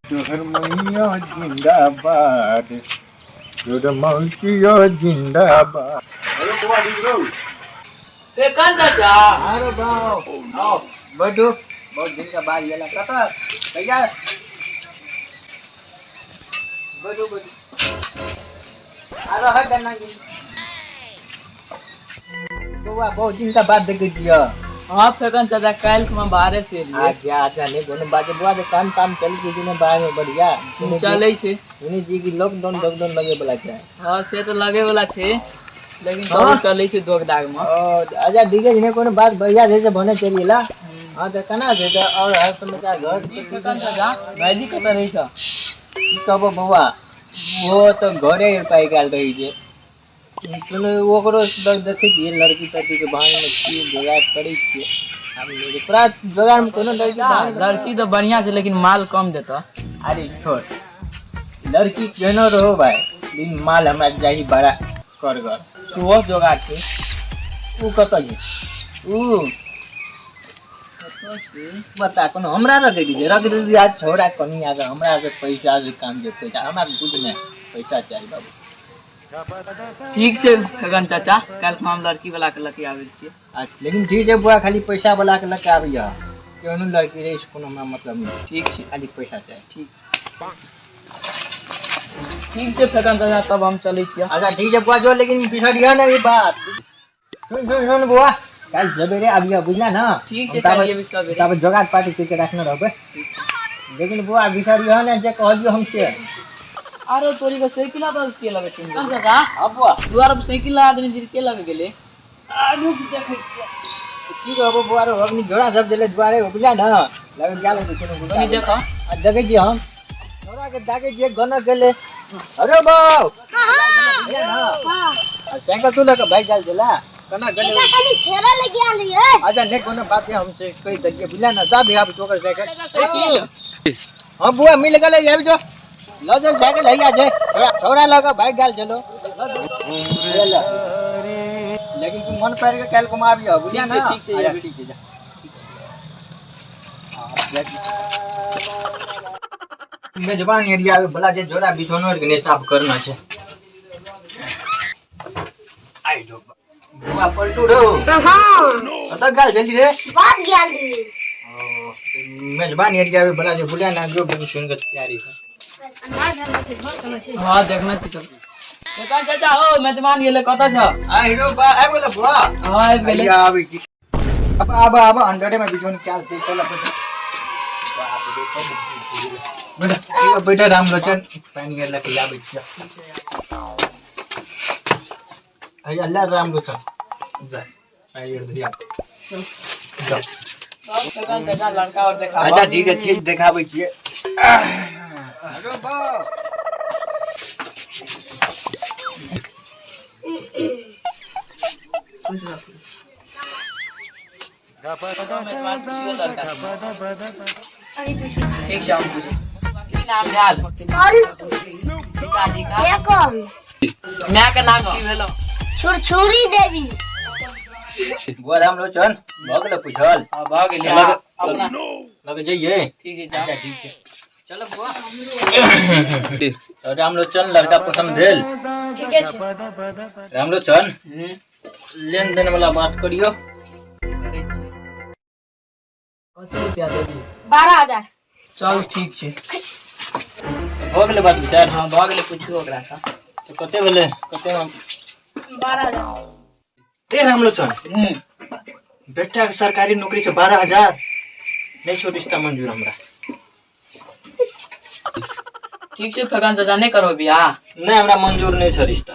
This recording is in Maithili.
तोहर मैया जिंदाबाद, तोहर मौसियो जिंदाबाद। फेकन चाचा। अरे बाप, आओ बैठो। बहुत दिन का बाद ये लगता था भैया। बैठो बैठो। अरे हट ना जी। बउआ, बहुत दिन का बाद देखे छियै। हाँ फेकन चाचा, काल्हि हम बाहरे से एलियै। अच्छा अच्छा, नहीं कोनो बात बउआ, के काम काम चल छै कि नहि बाहर में? बढ़िया? चलै छै। सुनै छियै कि लॉकडाउन लॉकडाउन लगे वाला छै। हाँ, से तऽ लगे वाला छै, लेकिन तबो चलै छै दोग दाग में। ओ अच्छा, ठीक है, नहीं कोनो बात। बढ़िया छै से भने चलि गेला। हाँ, तऽ केना छै तऽ और हर समाचार घर? फेकन चाचा, भाईजी कतऽ रहै छ? की कहबो बउआ, ओहो तऽ घरे पाइ गेल रहै छै। सुन, ओकरो देखै छियै लड़की तड़की के बहाने में की जोगाड़ करै छियै। आब तोरा जोगाड़ में कोनो लड़की बहाने? लड़की तऽ बढ़िया छै, लेकिन माल कम देतऽ। अरे छोड़, लड़की केहनो रहो भाई, लेकिन माल हमरा चाही बड़ा करगर। सेहो जोगाड़ छै। उ कतऽ छै? उ बता, कोनो हमरा रख दीजिए, रख दीजिए। आज छोड़ा कनी आगे हमरा से पैसा से काम जे पैसा, हमरा कुछ नहीं, पैसा चाहिए बाबू। ठीक छै फेकन चाचा, काल्हि हम लड़की वाला के लऽ के आबै छियै। लेकिन ठीक है बुआ, खाली पैसा वाला के लके आबैया। केहनो लड़की रही से कोनो हमरा मतलब नहीं। ठीक छै। खाली पैसा चाही। ठीक ठीक छै फेकन चाचा, तब हम चलै छियै। अच्छा ठीक है बुआ, जो, लेकिन बिसरिया ना ई बात। सुन सुन सुन बुआ, काल्हि सवेरे आबिया, बुझला ना? ठीक छै, काल्हि एबै सवेरे। तब जोगाड़ पार्टी करके रखने रहबै। लेकिन बुआ, बिसरिया ना जे कहलियो हम से। अरे तोरी के साइकिल तऽ के लगे छै चाचा? हाँ बुआ। दुआर पर साइकिल लगा देने छै, के लगे गेलै? आ रुक, देखै छियै। की कहबो बुआ रो, अग्नि जोड़ा सब देले दुआरे, बुझला ना? लगे गेल होतै कोनो। कनी देख। आ देखै छियै हम, छोड़ा के दागे छियै गन गेले। अरे बाप, बुझला ना? आ साइकिल तू लके भागि गेल छला, केना गेलै? कनी फेरा लगी आली है। अच्छा, नहीं कोनो बात है, हमसे कहि देलियै, बुझला ना? जा दे आब ओकर साइकिल। साइकिल। हाँ बुआ, मिल गेलै, आबि जो, लऽ जो साइकिल। हैया छै, छोड़ा छोड़ा लऽ कऽ भागि गेल छलो। ले। लेकिन तू मन पारि के काल्हि कुमा आबियह, बुझलियै ठीक छै, ना? ठीक छै, अच्छा, आबि। ठीक छै, जा। हाँ, जा। मेजबान एरिया वाला जे जोड़ा बिछौनो आरके नहि साफ करना छै। आइ जो बुआ, पलटू रहो। कतऽ गेल जल्दी रे? बात गेल रही। ओ, मेजबान एरिया वाला जे बुझलियै ना, जो बनी सुन के तैयारी है। हाँ, देखना छी तब। फेकन चाचा हो, मेजबान गेलै, कतऽ छ? आ हीरो बा, आबि गेलो बुआ? हाँ, आबि गेलै। आइया, आबै की। अब आब आब अंडरे में बिछौन क्या दे, चल अब बाप रे, बैठ बैठ बैठ। रामलोचन, पानि आर लके आबै छियै। अरे अल्लाह, रामलोचन, जा पानि आर धरिया जा। तब फेकन चाचा, लड़का और देखा। अच्छा ठीक है, चीज देखाबै छियै। अरे बाप। खुश रह। मेजबान, पुछियो लड़का से। ठीक छै, हम पूछै। की नाम भेल? पिताजी का? एकम। माय के नाम की भेलो? छुरछुरी देवी। बुआ रामलोचन, भऽ गेलै पूछल? हाँ, भऽ गेलै। अपना लगे जइयै। ठीक छै, जाओ। अच्छा ठीक छै, चलो बुआ। तो रामलोचन, लड़का पसंद भेल? ठीके छै। रामलोचन, लेन देन वाला बात करियो। करै छियै। कते रुपया देबही? 12,000। चल, ठीक छै। भऽ गेलै बात विचार? हाँ, भऽ गेलै। पुछियो ओकरासँ। तऽ कते भेलै, कते? 12,000। ए रामलोचन, बेटा के सरकारी नौकरी छै, 12,000 नहि छौ रिश्ता मंजूर हमरा। ठीक छै फेकन चाचा, नहि करबै बियाह? नहि, हमरा मंजूर नहि छै रिश्ता।